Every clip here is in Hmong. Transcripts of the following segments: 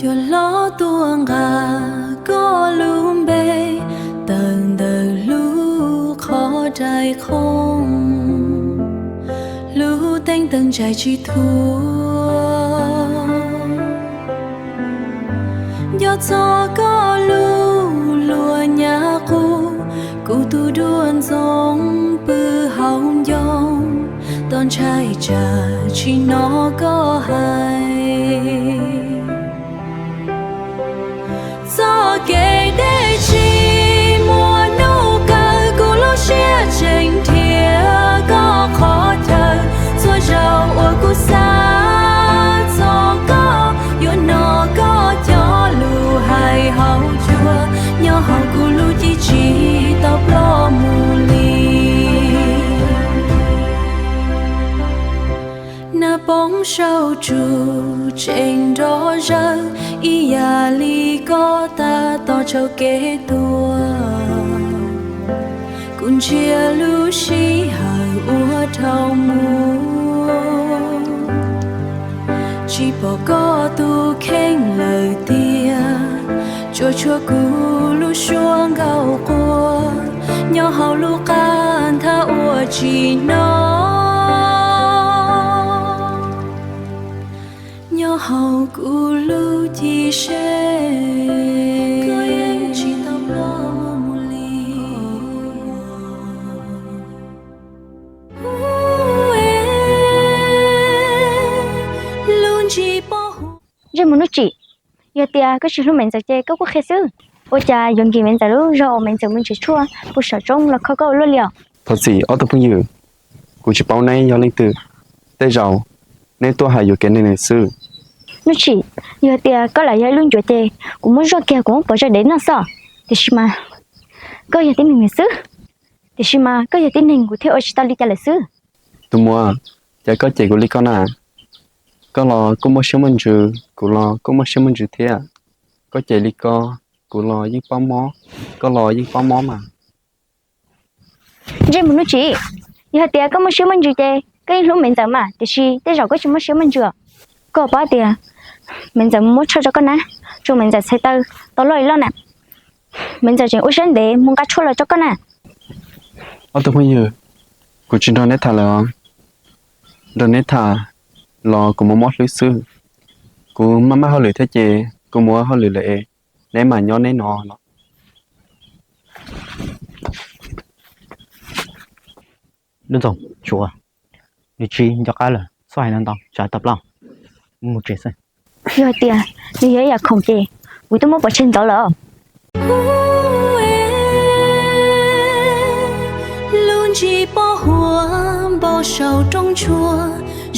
Yuav hlob tuaj nqa koj lub npe tawm ntawm lub qhov rais qhoo, lub teeb teem ntsais tsis thuav. Nco txog koj lub luag nyab qub, kuv tus duab ntxoov pw hauv ncoo, tos ntshai tsam tsis hnov koj hais. Txoj kev deb tsis muaj hnub kawg, kuv lub siab tseem nrhiav koj qhov chaw. Txhua zaus uas kuv xav txog koj, yuav hnov koj cov lus hais hauv cuag, nyob hauv kuv lub cib tsis tau ploj mus li. Nag poob saum tsum tseem nrov zawg ib yam li koj tab tom tsaug kev tuag. Kuv ntsia lub sij hawm uas dhau mus, tsis pom koj tus kheej lawm tiag. Tsuas tshuav kuv lub suab nkauj quaj, nyob hauv lub qab nthab uas tsis hnov, nyob hauv kuv lub cib seb. Ntsej muag Nuj Tsim, yog tias koj tsis hlub Me Ntxawm ces koj kuj qhia xwb. Ua cas yuav nkim Me Ntxawm lub zog uas Me Ntxawm mus nrhiav tshuaj puag saum roob los kho koj ua luaj li os? Thov txim ob tug phooj ywg, kuv tsis paub neb yog leej twg. Tej zaum neb tuaj hais yuam kev neeg lawm xwb. Nuj Tsim, yog tias koj lam yog ib lub ncuav ces kuv muab zoj kiag kuv muab pov zaj dev noj xwb. Tiam sis mas koj yog tib neeg lawm xwb. Tiam sis mas koj yog tib neeg kuv thiaj ua tsis tau li cas lawm xwb. Tus muam, cas koj cem kuv li ko na? Koj los kuj muaj siab muaj ntsws, kuv los kuj muaj siab muaj ntsws thiab. Koj cem li ko, kuv los yeej paub mob, koj los yeej paub mob mas. Ntsej muag Nuj Tsim, yog tias koj muaj siab muaj ntsws ces koj yeej hlub Me Ntxawm mas, tiam sis tej zaum koj tsis muaj siab muaj ntsws. Koj paub tias Me Ntxawm muab tshuaj rau koj na, tshuaj Me Ntxawm txhais taw tau loj li loj na. Me Ntxawm tseem ua siab ntev mus nqa tshuaj los rau koj na. Ob tug phooj ywg, kuv tsis nrog neb tham lawm os. Nrog neb tham los kuv mob mob hlwb xwb. Kuv maj maj hauj lwm thiab ces kuv mus ua hauj lwm lawm es neb mam nyob neb no los. Lub ntxoog, tshuav, nws tsis nco qab lawm, txhob hais ntau, tsam tau plaub, mus tsev xwb. Yog hais tias nws yog ib yam khoom ces kuv twb muab pov tseg ntxov lawm. Lub ntsis pob huab npau saum roob tshua,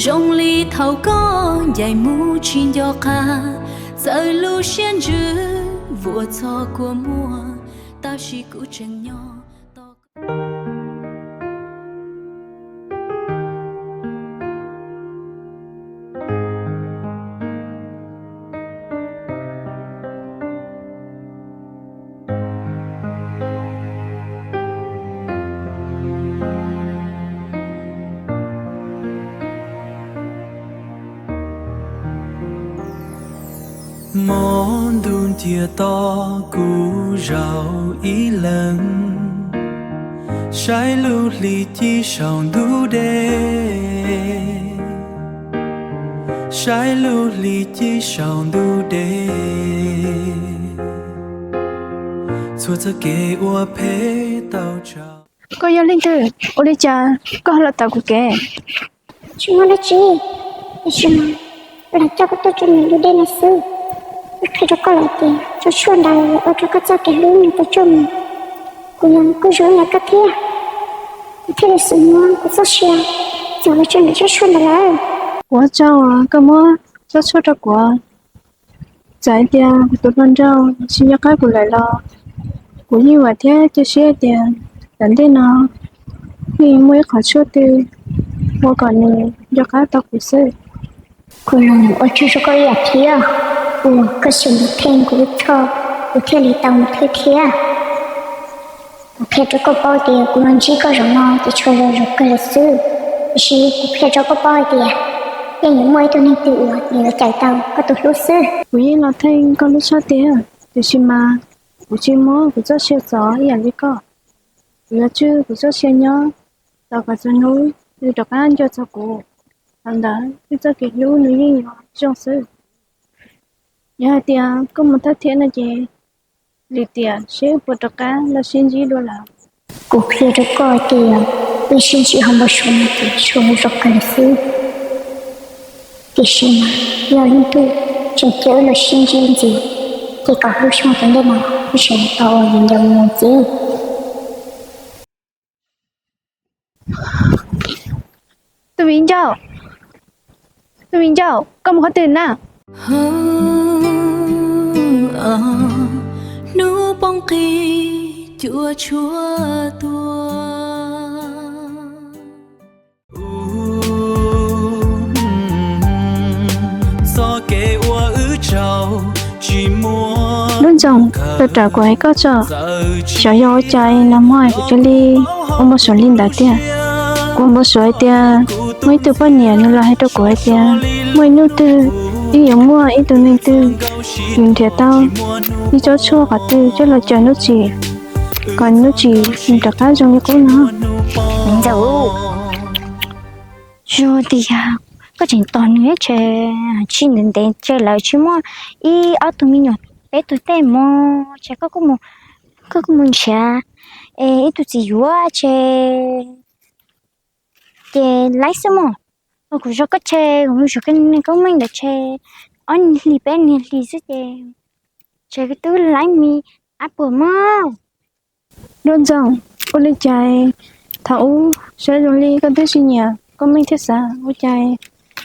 zoo li thaum koj ncaim mus tsis nco qab, txawm lub siab ntsws vuas txog kua muag, tab sis kuv tseem nyob tos. Hmo ntuj nciab to kuv zaum ib leeg, saib lub hli ci saum ntug dej, saib lub hli ci saum ntug dej, txhua txoj kev ua phem tau tsaug. Koj yog leej twg? Ua li cas koj ho los tawm kuv kev? Tsis muaj dab tsi, tiam sis mas kuv lam coj koj tuaj rau ntug dej no xwb. Kuv qhia rau koj lawm tias tso tshuaj ntawd ua rau koj txoj kev hlub no tau tsuaj mus. Kuv los kuj zoo li koj thiab, kuv thiaj li xav muab kuv txoj sia txav los rau ntawm tsob tshuaj ntawd lawm. Ua tsaug koj muab tsob tshuaj rau kuv. Txawm hais tias kuv tus hluas nraug tsis nco qab kuv lawm los kuv yeej vam thiab cia siab tias tom ntej no yeej muaj ib qhov tshuaj twg ua kom nws nco qab tau kuv xwb. Kuv los ua tsaug rau koj ib yam thiab, uas koj xav mus theej kuv ib txhoj, kuv thiaj li tau mus theej thiab. Kuv qhia rau koj paub tias kuv los ntsib koj zaum no ces tshuav zog zaum kawg lawm xwb, tiam sis kuv qhia rau koj paub hais tias yeej yuav muaj ib tug neeg twg uas nws yuav cawm tau koj tus hlub xwb. Kuv yeej los theej koj hlub tshaj tiag, tiam sis mas kuv tsis muab kuv txoj sia txov ib yam li koj. Kuv yuav tswj kuv txoj sia nyob tos kom txog hnub nws rov qab nco txog kuv. Thaum ntawd wb txoj kev hlub nws yeej yuav zoo xwb. Yog hais tias koj mus thawj thiab no ces lim tiam seb wb puas rov qab los sib ntsib dua lawm. Kuv qhia rau koj tias wb sib ntsib hauv npau suav no ces tsuas zoo kawg li xwb. Tiam sis mas yog leej twg tseem cia wb los sib ntsib ntxiv, ces kom hlub xyoo tom ntej no wb sawv daws tau ua viv ncaus mus ntxiv. Tus viv ncaus, tus viv ncaus, koj mus qhov twg na? Hnub poob qis cua tshuab tuag. Txoj kev ua wb tsaug tsis muaj. Lub ntxoog, tau rawm kuv hais koj tso. Xyov yog ua cas los muaj kuv cia li ua npau suav li ntawd tiag. Kuv npau suav hais tias muaj ib tug poj niam nws los hais rau kuv hais tias muaj ib hnub twg yeej yuav muaj ib tug neeg twg nws nrhiav tau ib tsob tshuaj qhov twg coj los cuab Nuj Tsim, kom Nuj Tsim nws rov qab zoo li qub no. Ntxawm, zoo tias koj tseem tos nws ces tsis ntev ntev ces lawv tsis muaj ib ob tug me nyuam peb tug tej mog ces koj kuj mus nrhiav es ib tug txiv yuav ces, ces laib xwb mog. Kuv zov koj ces kuv mus zov koj niag Koob Meej ntawd ces ob niag hlis peb niag hlis xwb ces ces twb laib me ab puas mog. Duab Ntxoog, ua li cas thaum ub saib zoo li koj twb tsis nyiam Koob Meej thiab xav ua cas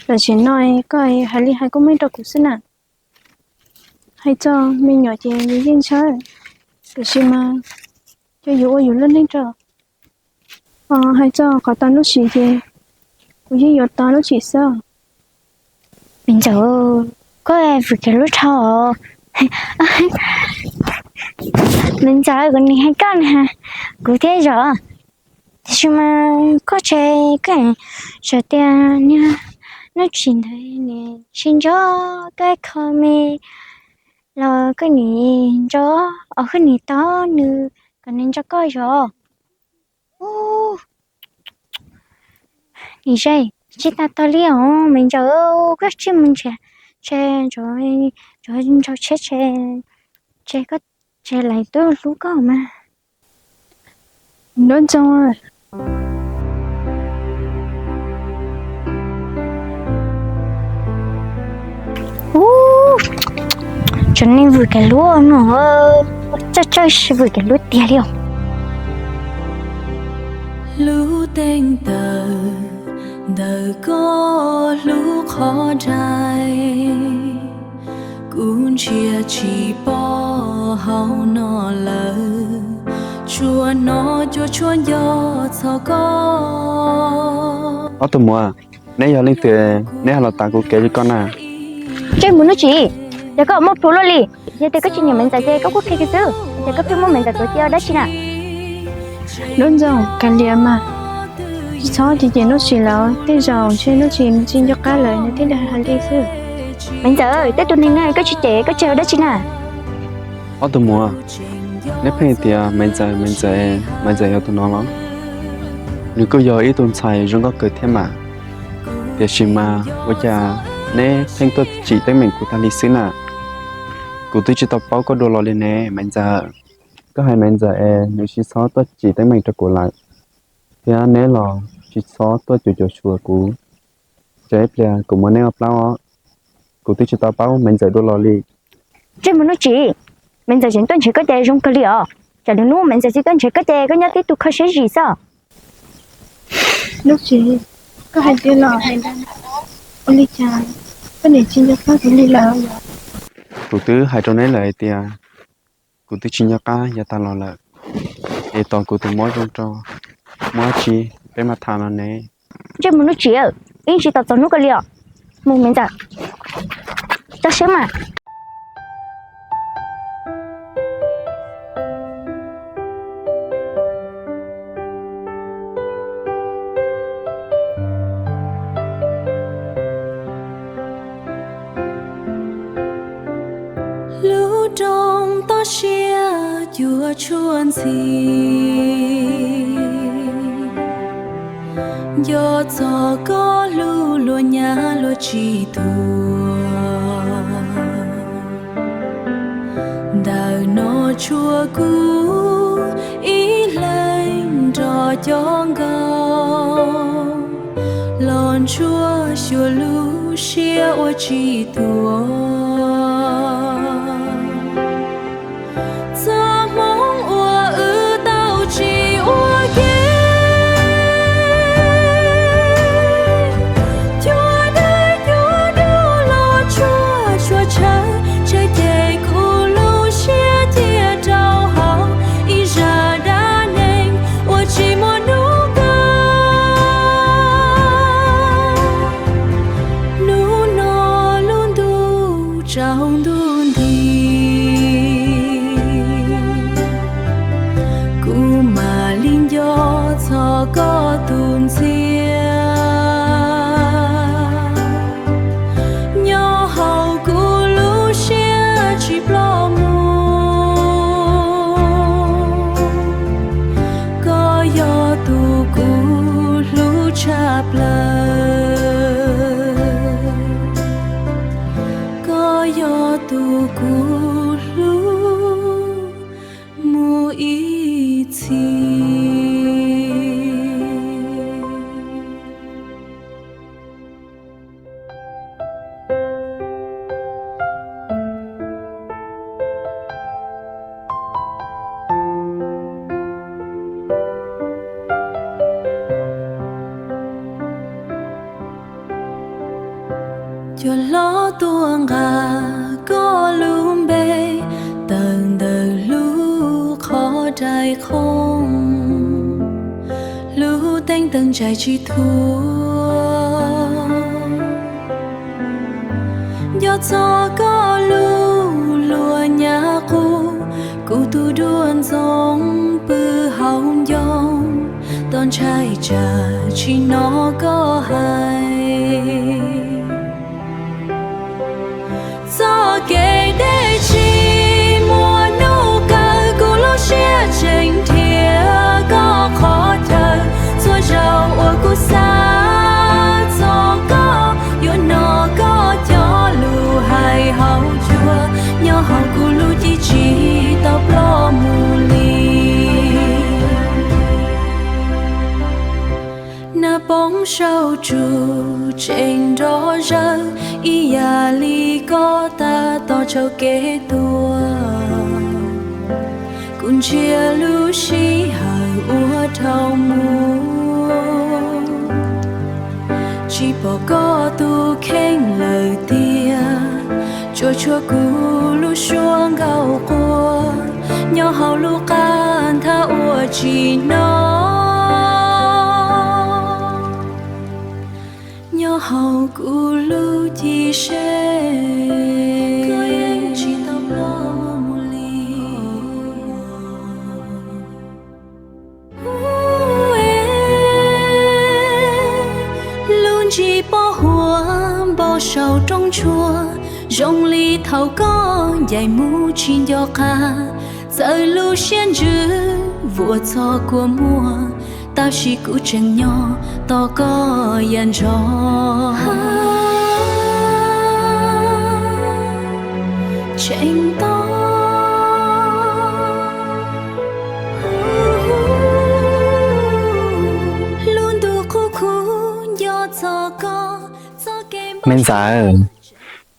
tam sim no koj hais li hais Koob Meej rau kuv xwb na? Hais txog me nyuam ces yus yeej ntshai, tiam sis mas cov yus ua yus lub neej rau. Hais txog qhov tos Nuj Tsim ces kuv yeej yuav tos Nuj Tsim xwb. Me ntxawm, koj vwm kiag lub dhau. Me ntxawm, kuv nim hais koj na, kuv thiaj zov. Tiam sis mas koj ces koj hais tias niag Nuj Tsim ntawd nim tsis nco koj kho me los koj nim nco, os koj nim tos nws kom nws nco koj zov. Nim ze tsis tas tog li os me ntxawm, koj tsis mus nrhiav tsheb, nrog tsheb tsheb tsheb, koj tsheb lawv twb hlub koj mas. Duab Ntxoog, ub, tseem neeg vwm kiag lub no, txawj txawj vwm kiag lub tiag li os. Lub teej tawm ntawm koj hlub qhov dais, kuv nrhiav tsis pom hauv no lawm, tsuas hnov cua tshuab nco txog koj. Ob tug muam, neb yog leej twg, neb ho los tav kuv kev li ko na? Ntsej muag Nuj Tsim, yog koj muaj plhu luaj li, yog tias koj tsis nyiam Maiv Ntxawm ces koj kuj qhia kiag xwb, ces koj pheej muab Maiv Ntxawm tuav cia ua dab tsi na? Duab Ntxoog, kav liam mas, tsis txhob cem cem Nuj Tsim lawm, tej zaum ntshe Nuj Tsim tsis nco qab lawm nws thiaj li hais li xwb. Maiv Ntxawm, tej tus neeg no koj tsis cem koj tseg ua dab tsi na? Ob tug muam, neb pheej tias Maiv Ntxawm, Maiv Ntxawm, Maiv Ntxawm yog tus no los? Nws kuj yog ib tug ntxhais zoo nkauj kawg thiab mas, tiam sis mas ua cas neb pheej tuaj tsim teeb meem kuv tag li xwb na? Kuv twb tsis tau paub koj dua los li ne Maiv Ntxawm. Koj hais Maiv Ntxawm es nws tsis txhob tuaj tsim teeb meem rau kuv lawm, thiab neb los tsis txhob tuaj cuam cuam tshuam kuv. Tsam ib pliag kuv muab neb ua plaub os. Kuv twb tsis tau paub Maiv Ntxawm dua los li. Ntsej muag Nuj Tsim, Maiv Ntxawm tseem tuaj nrhiav koj ces zoo kawg li os. Tsam lwm hnub Maiv Ntxawm tsis tuaj nrhiav koj ces koj nyob tib tug kho siab zim xwb. Nuj Tsim, koj hais tiag los hais ntag? Ua li cas koj niam tsis nco qab kuv li lawm? Kuv twb hais rau neb lawm hais tias kuv twb tsis nco qab yav tas los lawm, es tos kuv tus mob zoo rau, muaj dab tsi peb mam tham no ne. Ntsej muag Nuj Tsim, yeej tsis tos txog hnub ko li os. Mus Maiv Ntxawm, tso siab mas. yuav tshuaj ntxhi. Nco txog koj lub luag nyav luag tsis tuag. Ntawm no tshuav kuv ib leeg nrog cov nkauj los ntsuag xyuas lub siab ua tsis tuag. Txoj hmoov uas wb tau tsis ua ke, cua dawb cua dub los tsuag tsuag tshaw, tshaw ces kuv lub siab cia rau hauv ib zaj dab neeg uas tsis muaj hnub kawg. Hnub no lub ntuj tsaus ntuj nti, kuv mam li nco txog koj tus ntxhiab. Nyob hauv kuv lub siab tsis ploj mus, koj yog tus kuv hlub tshaj plaws, koj yog tus kuv hlub mus ib txhis. Cov hlob tuaj nqa koj lub npe tawm ntawm lub qhov rais qhoo, lub teeb teem ntsais tsis thuav. Nco txog koj lub luag nyav qus, kuv tus duab ntxoov pw hauv ncoo, tos ntshai tsam tsis hnov koj hais. Txoj kev deb tsis muaj hnub kawg, kuv lub siab tseem nrhiav koj qhov chaw. Txhua zaus uas kuv xav txog koj, yuav hnov koj cov lus hais haum cuag nyob hauv kuv lub cev tsis tau ploj mus li. Nag poob saum tsug tseem nrov zawg ib yam li koj tab tom tsaug kev tuag. Kuv ntsia lub sij hawm ua dhau mus, tsis pom koj tus kheej lawm tiag. Tsuas tshuav kuv lub suab nkauj quaj nyob hauv lub qab nthab uas tsis hnov, nyob hauv kuv lub cev seb koj yeej tsis tau ploj mus li. Lub ntsig pob huab npau saum roob ntsuab, zoo li thaum koj ncaim mus tsis nco qab. Txawm lub siab ntsws vuas txog kua muag, tab sis kuv tseem nyob tos koj ya nrog. Tseem tos lub ntuj qub khuv nco txog koj txoj kev. Me ntxawm,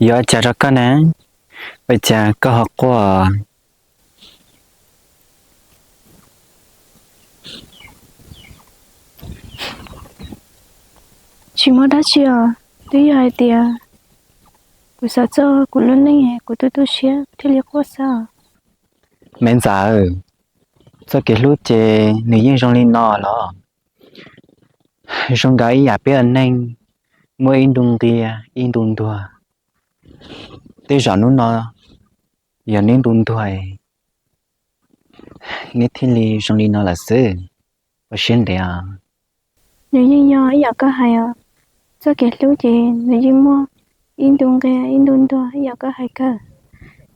yuav ua cas rau koj ne? Ua cas koj ho quaj? Tsis muaj dab tsi os, twb yog hais tias kuv xav txog kuv lub neej, kuv tu tu siab kuv thiaj li quaj xwb. Me ntxawm, txoj kev hlub ces nws yeej zoo li no los? Zoo nkaus ib yam peb ua neej, muaj ib ntu nqia ib ntu ntuag. Tej zaum hnub no yog neb ntu ntuag, neb thiaj li zoo li no lawm xwb. Ua siab ntev os. Nws yeej yog ib yam koj hais os. Txoj kev hlub ces nws yeej muaj ib ntu nqia ib ntu ntuag ib yam koj hais kawg.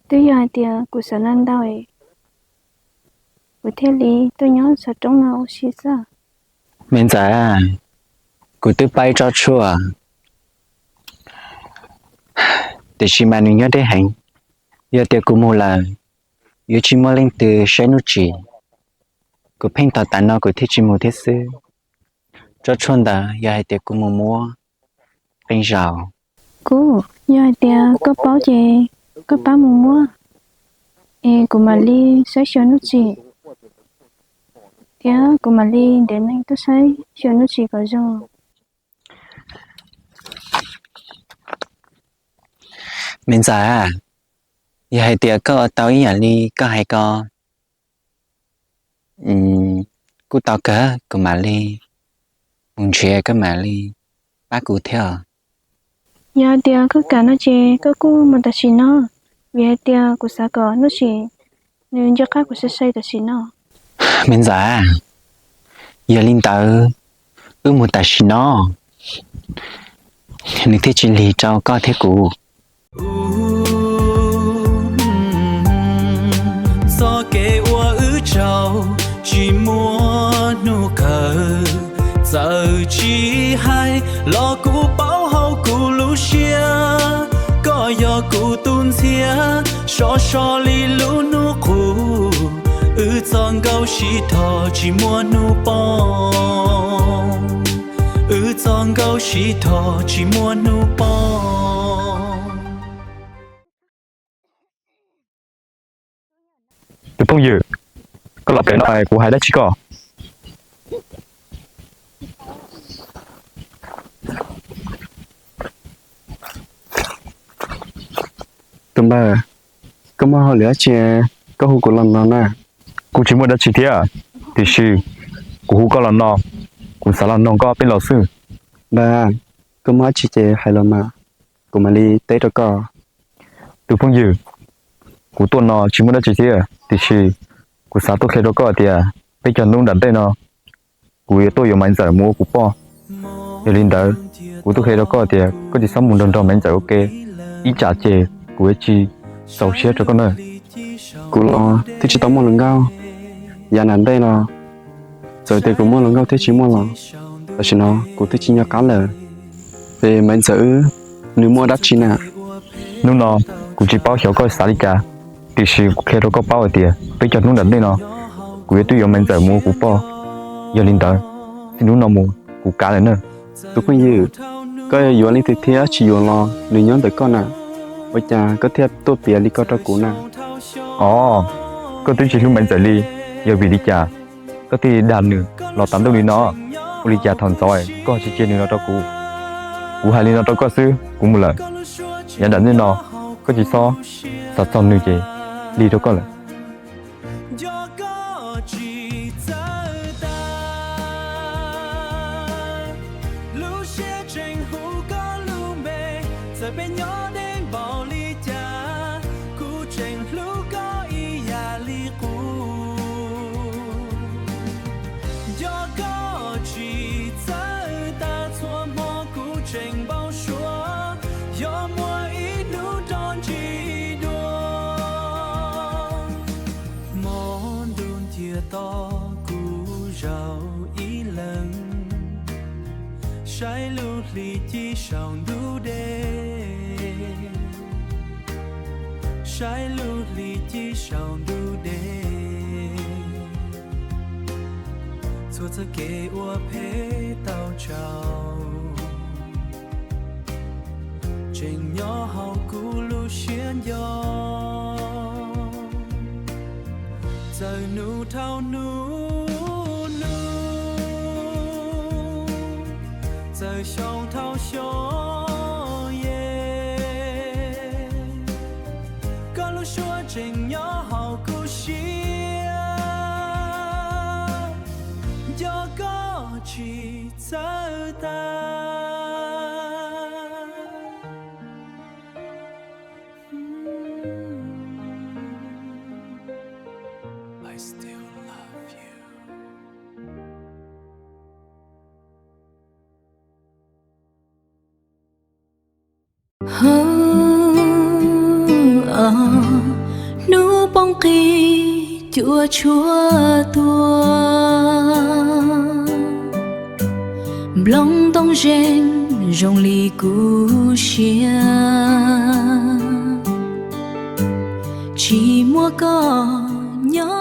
Twb yog hais tias kuv xav ntau ntau, kuv thiaj li tuaj nyob xov roob no ua si xwb. Me ntxawm, kuv twb pab ib tsob tshuaj, tiam sis mas nws nyob deb heev. Yog tias kuv mus lawm, yuav tsis muaj leej twg saib hnub tsis. Kuv pheej tos tas no kuv thiaj tsis mus thiab xwb. Tsob tshuaj ntawd yog hais tias kuv mus muab qee zaus. Kuv, yog hais tias koj paub ces koj pab mus muab, es kuv mam li saib xyuas hnub tsis, thiab kuv mam li ntiav neeg tuaj saib xyuas hnub tsis kom zoo. Me ntxawm, yog hais tias koj ua tau ib yam li koj hais ko, kuj tau kawg, kuv mam li mus nrhiav, koj mam li pab kuv thiab. Yog hais tias koj kam no ces koj kuj mus tam sim no, vim hais tias kuv xav kom hnub tsis nws nco qab kuv sai sai tam sim no. Me ntxawm, yog li ntawd wb mus tam sim no, nws thiaj tsis lig rau koj thiab kuv. Txoj kev uas wb tsaug tsis muaj hnub kawg, txawm tsis hais los kuv paub hauv kuv lub siab, koj yog kuv tus ntxhiab, sov so li lub hnub qub. Wb txoj nkauj sib dhos tsis muaj hnub poob, wb txoj nkauj sib dhos tsis muaj hnub poob. Tus phooj ywg, koj los pem no kuv hais dab tsi koj? Tus npawg, koj muaj hauj lwm dab tsi koj hu kuv los no na? Kuv tsis muaj dab tsi thiab, tiam sis kuv hu koj los no, kuv xav los noog koj peb los xwb. Npawg, koj muaj dab tsi ces hais los mas, kuv mam li teb rau koj. Tus phooj ywg, kuv tuaj no tsis muaj dab tsi thiab, tiam sis kuv xav tuaj qhia rau koj tias peb cov hnub nram ntej no kuv yuav tuaj yuav Maiv Ntxawm mus ua kuv poj. Yog li ntawd, kuv tuaj qhia rau koj tias koj tsis txhob mus nrog nrog Maiv Ntxawm ua ke, ib tsam ces kuv yuav tsis txaus siab rau koj na. Kuv los twb tsis tau muaj hluas nkauj, yav nram ntej los txawm tias kuv muaj hluas nkauj thiab tsis muaj los, tam sim no kuv twb tsis nco qab lawm. Es Maiv Ntxawm wb, nws muaj dab tsi na? Hnub no kuv tsis paub xyov koj xav li cas, tiam sis kuv qhia rau koj paub hais tias peb cov hnub nram ntej no kuv yuav tuaj yuav Maiv Ntxawm mus ua kuv poj. Yog li ntawd, txij hnub no mus kuv kav lawm na. Tus phooj ywg, koj yuav leej twg thiab tsis yuav los nws nyob ntawm koj na, ua cas koj thiaj tuaj piav li ko rau kuv na? Os, koj twb tsis hlub Maiv Ntxawm li, yog vim li cas koj thiaj dag nws los tas ntuj li no? Ua li cas thaum ntxov koj tsis cia nws los rau kuv? Kuv hais li no rau koj xwb, kuv mus lawm. Yav nram ntej no koj tsis txhob xav txog nws ces lig rau koj lawm. Nco koj tsis txawj tag, lub siab tseem hu koj lub npe, txawm peb nyob deb npaum li cas, kuv tseem hlub koj ib yam li qub. Nco koj tsis txawj tag, txhua hmo kuv tseem npau suav, yog muaj ib hnub nrog ntsib dua. Hmo ntuj ncia to kuv zaum ib leeg, saib lub hli ci saum ntug dej, saib lub hli ci saum ntug dej, txhua txoj kev ua phem tau tsaug, tseem nyob hauv kuv lub siab nco. Txawm hnub dhau hnub nug, txawm xyoo dhau xyoo ye, koj lub suab tseem nyob hauv kuv siab. Nco koj tsis txawj tag. Hnub poob qis Cua tshuab tuag, nplooj ntoo zeeg zoo li kuv siab, tsis muaj koj nyob